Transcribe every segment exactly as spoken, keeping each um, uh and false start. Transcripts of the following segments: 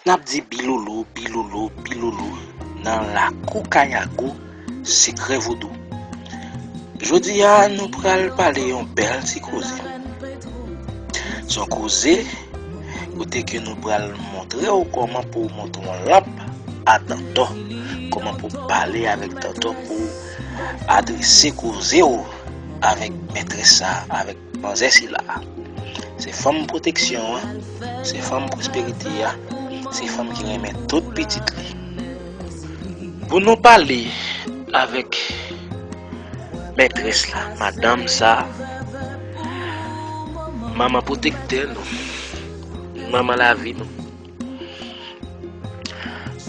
N ap di bilolo, bilolo, bilolo nan lakou Kayago, sekrè vodou. Jodi a, nou pral pale yon bèl ti koze. Se yon koze kote ke nou pral montre w kòman pou w monte yon lanp a Dantò, kòman pou w pale avèk Dantò pou w adrese koze w avèk mètrès sa, avèk manzè sila. Se fanm pwoteksyon an, se fanm pwosperite a, se fanm ki renmen tout pitit li. Pou nou pale avèk mètrès la, madanm sa, manman pwotektè nou, manman lavi nou,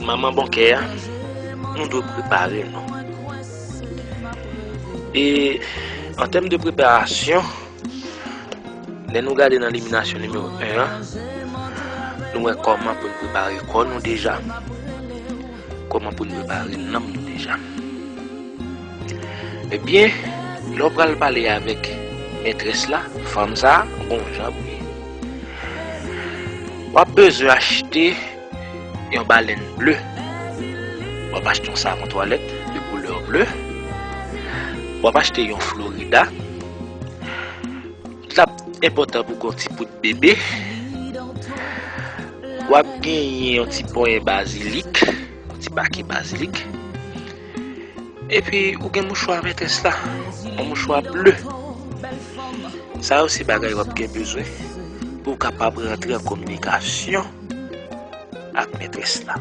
manman bon kè a, nou dwe prepare nou. E an tèm de preparasyon, lè nou gade nan liminasyon nimewo en an, nou wè kòman pou n prepare kò nou deja, kòman pou n prepare nanm nou deja. Ebyen, lè w pral pale avèk mètrès la, fanm sa a, gon jan pou ye. W ap bezwen achte yon balèn ble. W ap achte yon savon twalèt de koulè ble. W ap achte yon Florida. L ap enpòtan pou w gen yon ti poud bebe. W ap genyen yon ti ponyen bazilik, yon ti pake bazilik. Epi, ou gen mouchwa mètrès la, yon mouchwa ble. Sa yo se bagay w ap gen bezwen pou w kapab rantre an kominikasyon ak mètrès la.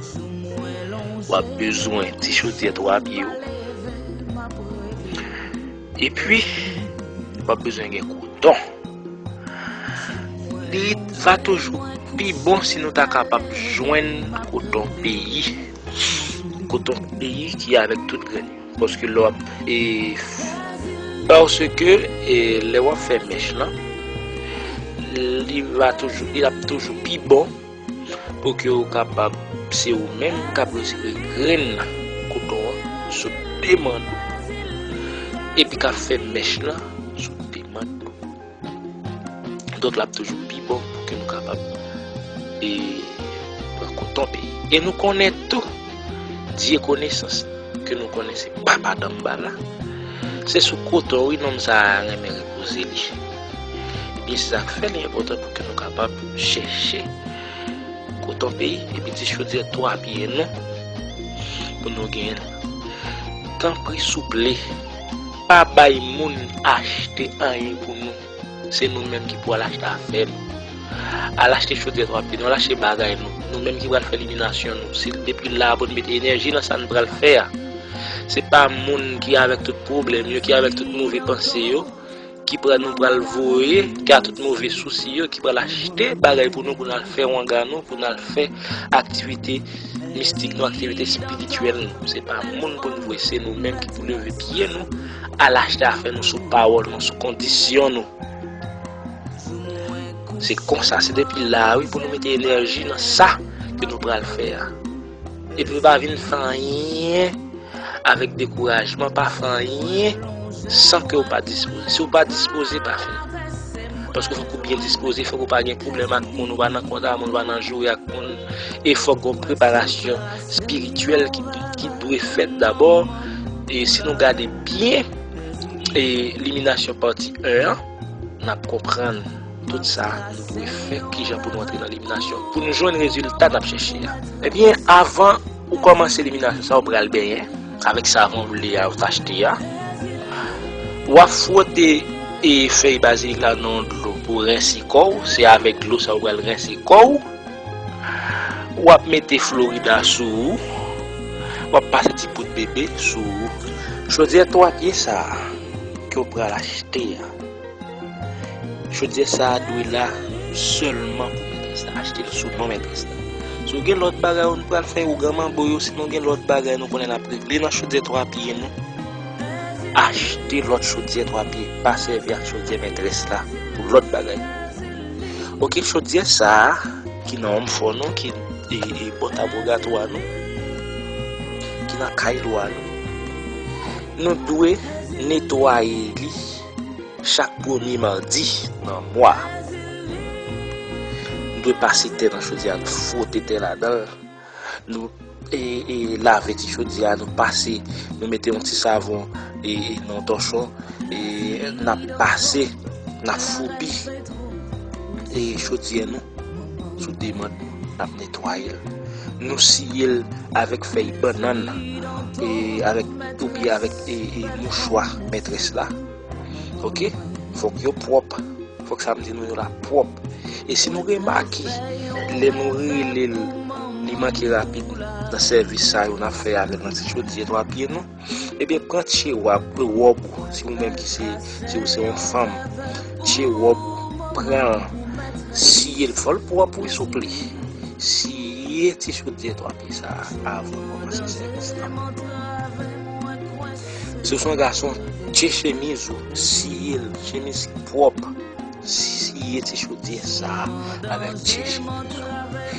W ap bezwen ti chodyè twa pye w. Epi, w ap bezwen gen koton. Li va toujou pi bon si nou ta kapab jwenn koton peyi. Koton peyi ki avèk tout grenn yo. Paske lè w ap, e, paske, e, lè w ap fè mèch lan, li va toujou, li ap toujou pi bon pou ke w kapab, se ou menm k ap resevwa grenn koton an sou demann ou, epi k ap fè mèch lan sou demann ou. Donk, l ap toujou pi bon pou ke nou kapab, e, pran koton peyi. E nou konnen tou, Dye Konesans, ke nou konnen se papa Danmbala, se sou koton, wi, nonm sa a renmen repoze li. Ebyen, se sa k fè li enpòtan pou ke nou kapab chèche koton peyi, epi ti chodyè twa pye nou, pou nou genyen. Tanpri, souple, pa bay moun achte anyen pou nou. Se nou menm ki pou al achte afè nou. Al achte chodyè twa pye nou, al achte bagay nou. Nou menm ki pral fè liminasyon nou. Se depi la pou n mete enèji nan sa n pral fè a. Se pa moun ki avèk tout pwoblèm yo, ki avèk tout move panse yo, ki pral, nou pral voye, ki a tout move sousi yo, ki pral achte bagay pou nou, pou n al fè wanga nou, pou n al fè aktivite mistik nou, aktivite espirityèl nou. Se pa moun pou n voye, se nou menm ki pou leve pye nou, al achte afè nou sou pawòl nou, sou kondisyon nou. Se konsa, se depi la, wi, pou nou mete enèji nan sa ke nou pral fè a. Epi nou pa vin fè anyen avèk dekourajman, pa fè anyen san ke w pa dispoze. Si w pa dispoze, pa fè. Paske fòk ou byen dispoze, fòk ou pa gen pwoblèm ak moun, ou pa nan kont a moun, ou pa nan joure ak moun. E fòk gon preparasyon espirityèl ki, ki dwe fèt dabò. E si nou gade byen, e liminasyon pati en an, n ap konprann tout sa nou dwe fè, kijan pou nou antre nan liminasyon, pou nou jwenn rezilta n ap chèche a. Ebyen, avan ou kòmanse liminasyon sa, ou pral benyen avèk savon ble a ou t achte a. W ap fwote, e, fèy bazilik la nan dlo pou rense kò w. Se avèk dlo sa ou pral rense kò w. W ap mete Florida sou ou. W ap pase ti poud bebe sou ou. Chodyè twa pye sa a ke w pral achte a, chodyè sa a dwe la sèlman pou mètrès la. Achte l sou non mètrès la. Si w gen lòt bagay ou pral fè, ou gen manbo yo, si nou gen lòt bagay nou konnen n ap regle nan chodyè twa pye nou, achte lòt chodyè twa pye. Pa sèvi ak chodyè mètrès la pou lòt bagay. Oke, chodyè sa a ki nan onm fò nou, ki, e, e, bòt abwogatwa nou, ki nan kay lwa nou, nou dwe netwaye li chak premye madi nan mwa. dwe pase tè nan chodyè a, nou fwote tè ladan l. Nou e, e, lave ti chodyè a, nou pase, nou mete yon ti savon e, e, nan yon tòchon, e n ap pase, n ap foubi e chodyè nou sou demann nou, n ap netwaye l. Nou siye l avèk fèy bannann e avèk, oubyen avèk e, e mouchwa mètrès la. Oke? Fòk yo pwòp. Fòk sa m di nou yo la pwòp. E si nou remake, lè nou rele l, li manke rapid nan sèvis sa yo n ap fè avè l nan ti chodyè twa pye nou, ebyen, pran tye wòb, wòb ou, si ou menm ki se, si ou se yon fanm, tye wòb ou, pran l, siye l, fò l pwòp, wi, souple. Siye ti chodyè twa pye sa a avan w kòmanse sèvis la. Si w se yon gason, tye chemiz ou, siye l, chemiz pwòp, siye ti chodyè sa a avèk tye chemiz ou.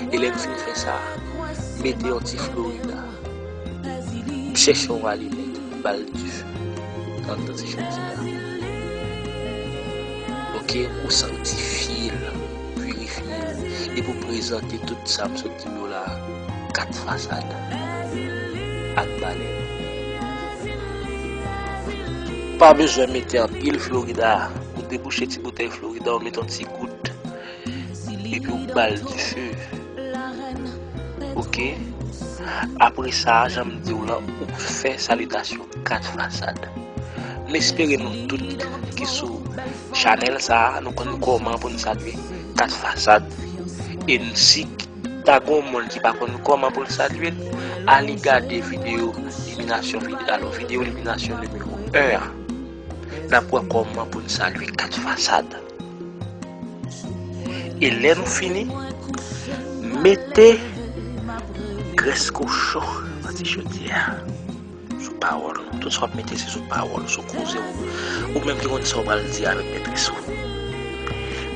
E lè n fin fè sa, mete yon ti Florida, chèche yon alimèt, ba l dife anndan ti chodyè a. Oke, ou sanktifye l, pirifye l, epi w prezante tout sa m sot di w yo la, kat fasad ak balèn. Pa bezwen mete anpil Florida. Ou debouche ti boutèy Florida, ou mete yon ti gout, epi w ba l dife. Oke? Apre sa, jan m di w lan, ou fè salitasyon kat fasad. M espere nou tout ki sou chanèl sa a, nou konn kòman pou n salye kat fasad. E n si ta gon moun ki pa konn kòman pou l salye l, ale gade videyo liminasyon, vide-, alò, videyo liminasyon nimewo en an. N ap wè kòman pou n salye kat fasad. E lè nou fini, mete grès kochon nan ti chodyè a. Sou pawòl ou. Tout sa w ap mete, se sou pawòl ou, sou koze ou. Ou menm ki konn sa w pral di avèk mètrès ou.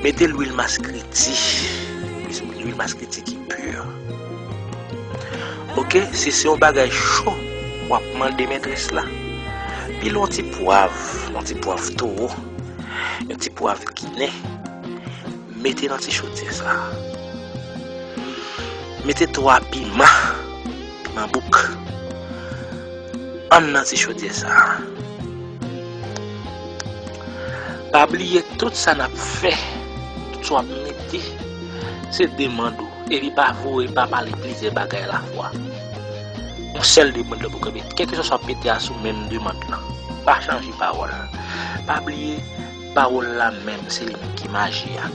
Mete lwil maskriti. Lwil maskriti ki pi. Oke, si se yon bagay cho w ap mande mètrès la, pile yon ti pwav, yon ti pwav towo, yon ti pwav ginen, mete nan ti chodyè sa a. Mete twa piman, piman bouk, anndan ti chodyè sa a. Pa bliye tout sa n ap fè, tout sa w ap mete, se demann ou. Epi pa voye, pa pale plizyè bagay alafwa. Yon sèl demann la pou kanpe. Kèlkeswa sa w ap mete a sou menm demann lan. Pa chanje pawòl. Pa bliye, pawòl la menm, se li menm ki maji a.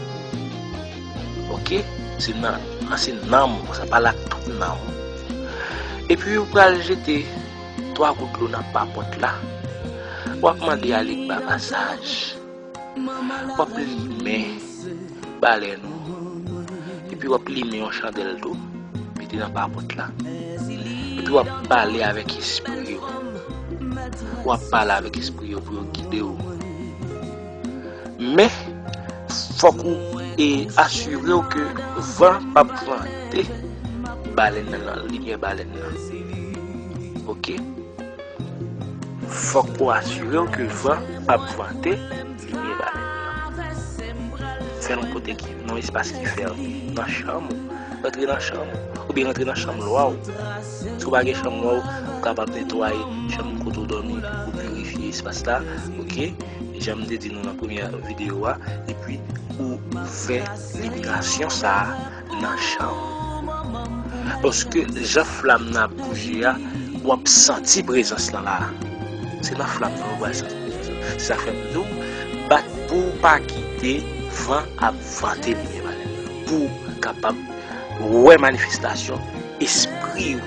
Oke? Se nan, se nanm ou, sa pale ak tout nanm ou. Epi ou pral jete twa gout dlo nan papòt la. W ap mande ale ba pasaj. W ap limen balèn ou. Epi w ap limen yon chandèl tou. Mete nan papòt la. Epi w ap pale avèk espri yo. W ap pale avèk espri yo pou yo gide w. Men, fòk ou e asire w ke van p ap vante balèn nan, nan limyè balèn nan. Oke? Fòk ou asire w ke van p ap vante limyè balèn nan. Fè l yon kote ki, nan espas ki fèmen, nan chanm ou. Rantre nan chanm ou. Oubyen rantre nan chanm lwa w. Si w pa gen chanm lwa w, ou kapab netwaye chanm kote w dòmi, ou pirifye espas la, oke? Jan m te di nou nan premyè videyo a, epi ou fè liminasyon sa a nan chanm ou. Paske jan flam nan ap bouje a, w ap santi prezans lan la. Se nan flam nan ou pral santi prezans lan. Se sa fè m di w, bat pou w pa kite van ap vante limyè balèn nan. Pou w kapab wè manifestasyon espri w.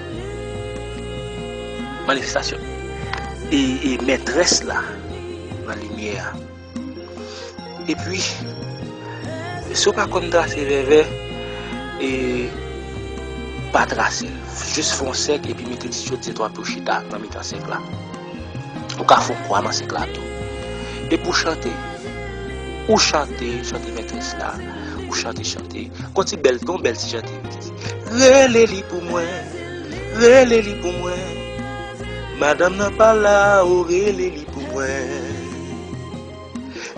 Manifestasyon e, e mètrès la nan limyè a. Epi, si w pa konn trase vèvè, e pa trase l. Jis fè yon sèk epi mete ti chodyè twa pye w chita nan mitan sèk la. Ou ka fè yon kwa nan sèk la tou. Epi w chante. Ou chante, chante mètrès la. Ou chante, chante. Gon ti bèl, gon bèl ti chante ki di, rele li pou mwen, rele li pou mwen. Madanm nan pa la, o, rele li pou mwen.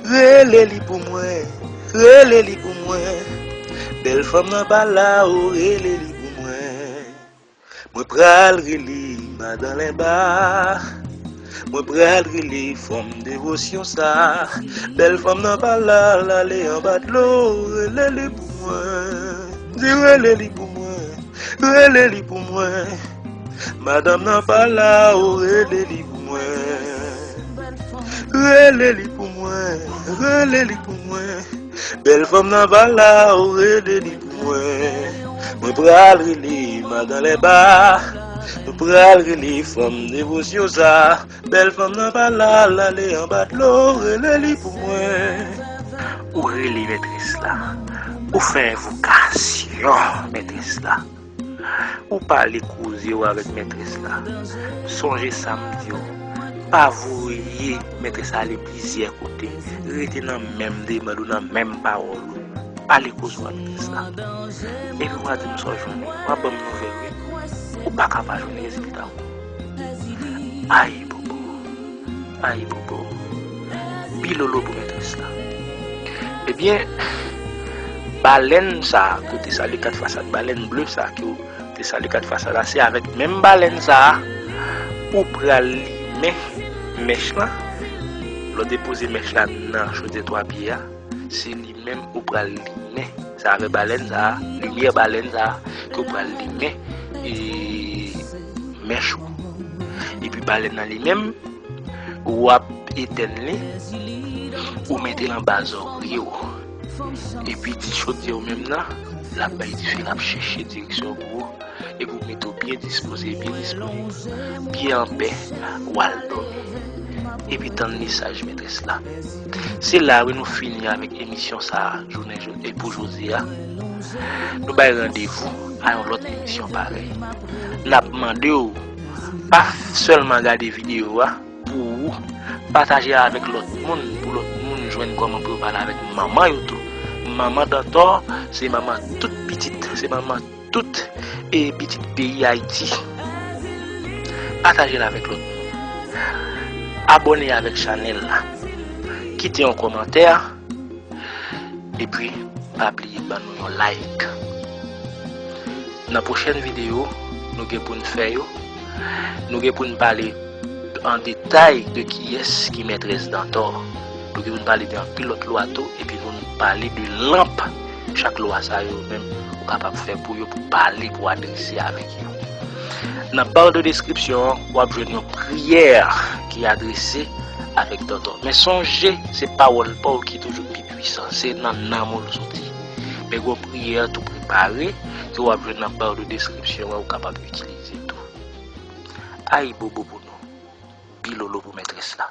Rele li pou mwen, rele li pou mwen. Bèl fanm nan pa la, o, rele li pou mwen. Mwen pral rele madan Lenba. Mwen pral rele fanm devosyon sa. Bèl fanm nan pa la, l ale anba dlo, rele li pou mwen. Di rele li pou mwen, rele li pou mwen. Madanm nan pa la, o, rele li pou mwen. Rele li pou mwen, rele li pou mwen. Bèl fanm nan pa la, o, rele li pou mwen. Mwen pral rele madan Lenba. Mwen pral rele fanm devosyon sa. Bèl fanm nan pa la, l ale anba dlo, rele li pou mwen. Ou rele mètrès la. Ou fè envokasyon mètrès la. Ou pale koze w avèk mètrès la. Sonje sa m di w. Pa voye mètrès la ale plizyè kote. Rete nan menm demann ou, nan menm pawòl ou. Pale koze w ak mètrès la. Epi w a di m sa w jwenn. W a ban m nouvèl, wi. Ou pa ka pa jwenn rezilta w. Ayibobo. Ayibobo. Bilolo pou mètrès la. Ebyen, balèn sa a, ke w te salye kat fasad, balèn ble sa a, ke w te salye kat fasad la, se avèk menm balèn sa a, ou pral limen mèch lan. Lè w depoze mèch la nan chodyè twa pye a, se li menm ou pral limen. Se avèk balèn sa a, limyè balèn sa a, ke w pral limen, e, mèch ou. Epi balèn nan li menm, w ap etèn li, ou mete l anba zòrye w. Epi ti chodyè w menm nan, l ap bay dife, l ap chèche direksyon pou ou. Epi w mete w byen dispoze, byen disponib, byen anpè, w al dòmi. Epi tann mesaj mètrès la. Se la, wi, nou fini avèk emisyon sa a, jounen jodi, e pou jodi a. Nou bay randevou a yon lòt emisyon parèy. N ap mande w, pa sèlman gade videyo a pou ou, pataje avèk lòt moun, pou lòt moun jwenn kòman pou yo pale avèk manman yo tou. Manman Dantò, se manman tout pitit, se manman tout, e, pitit peyi Ayiti. Pataje l avèk lòt moun. Abòne avèk chanèl la. Kite yon kòmantè. Epi, pa bliye ban nou yon like. Nan pwochèn videyo, nou gen pou n fè yo, nou gen pou n pale an detay de kiyès ki mètrès Dantò. Nou gen pou n pale de anpil lòt lwa tou, epi pou n pale de lanp chak lwa sa yo menm ou kapab fè pou yo, pou pale, pou adrese avèk yo. Nan ba de deskripsyon an, w ap jwenn yon priyè ki adrese avèk Dantò. Men sonje, se pawòl pa w ki toujou pi pwisan, se nan nanm ou l soti. Men gon priyè tou prepare ke w ap jwenn nan ba de deskripsyon an, ou kapab itilize tou. Ayibobo pou nou. Bilolo pou mètrès la.